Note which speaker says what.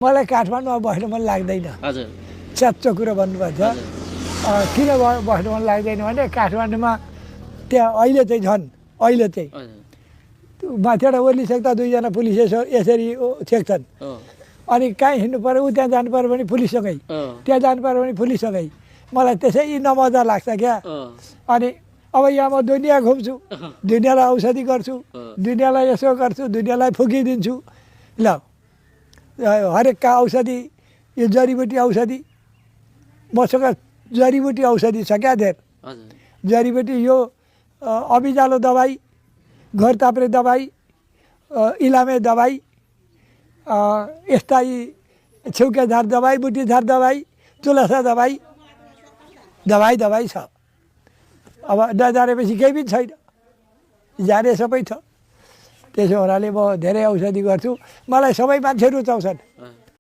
Speaker 1: मलाई काठमाडौँमा बस्न मन लाग्दैन।
Speaker 2: हजुर
Speaker 1: च्याच्चो कुरो भन्नुभएको छ। किन बस्न मन लाग्दैन भने काठमाडौँमा त्यहाँ अहिले चाहिँ माथिबाट ओर्लिसक्दा दुईजना पुलिस यसरी छेक्छन्। अनि कहीँ हिँड्नु पऱ्यो ऊ त्यहाँ जानु पऱ्यो भने पुलिससँगै, त्यहाँ जानु पऱ्यो भने पुलिससँगै। मलाई त्यसै नमजा लाग्छ क्या। अनि अब यहाँ म दुनियाँ घुम्छु, दुनियाँलाई औषधि गर्छु, दुनियाँलाई यसो गर्छु, दुनियाँलाई फुकिदिन्छु। ल हरेकका औषधि, यो जडीबुटी औषधि, मसँग जडीबुटी औषधि छ क्या धेर। जडीबुटी यो अबिजालो दबाई, घर ताप्रे दबाई, इलामे दबाई, यस्ता छेउके झार दबाई, बुटी झार दबाई, तुलसा दबाई दबाई छ। अब नजानेपछि केही पनि छैन, जाने सबै छ। त्यसो हुनाले म धेरै औषधि गर्छु। मलाई सबै मान्छे रुचाउँछन्।